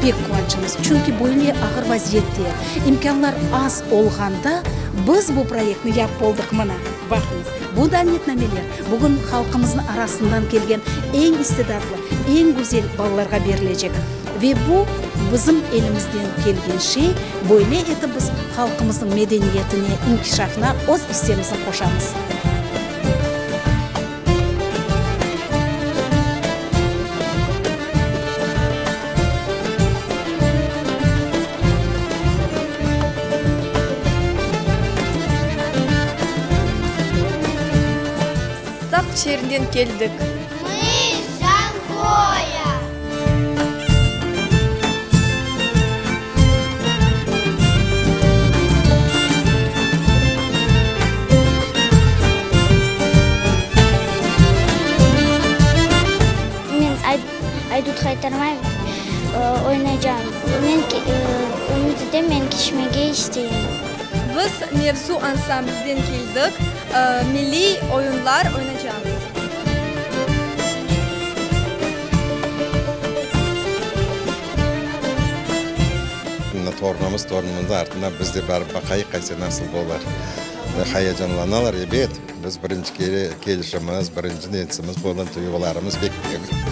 pek quvançlımız, çünki böyle ağır vaziyette, imkânlar az olğanda biz bu proyektni yapıp oldıq. Mına, baqıñız, bu davetnameler bugün halqımıznıñ arasından kelgen eñ istidatlı, eñ güzel balalarğa berilecek. Ve bu bizim elimizden kelgen şey, böyle etip biz halqımıznıñ medeniyetine, inkişafına öz issemizni qoşamız. Saq şeerinden keldik. Mı Cankoya. Men Aydut Haytarma oynaycağım. Men ümüt etem, men keçmege isteyim. Biz Mevzu ansamblden keldik, milliy oyunlar oynaycamız. Mına torunımız, torunımıznıñ artından biz de barıp baqayıq, qaysı nasıl bolar. Hayecanlanalar, ebet, biz birinci kere kelişimiz, birinci netsimiz bolğan duyğularımız pek büyük.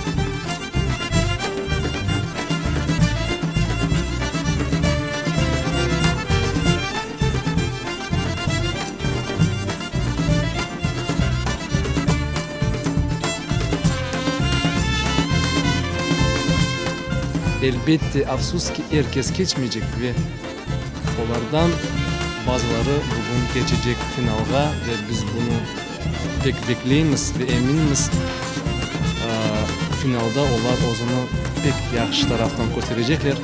Elbette, afsus ki, er kes keçmeycek ve olardan bazıları bugün keçecek finalğa ve biz bunı pek bekleymiz ve eminmiz, finalda olar özüni pek yahşı taraftan kösterecekler.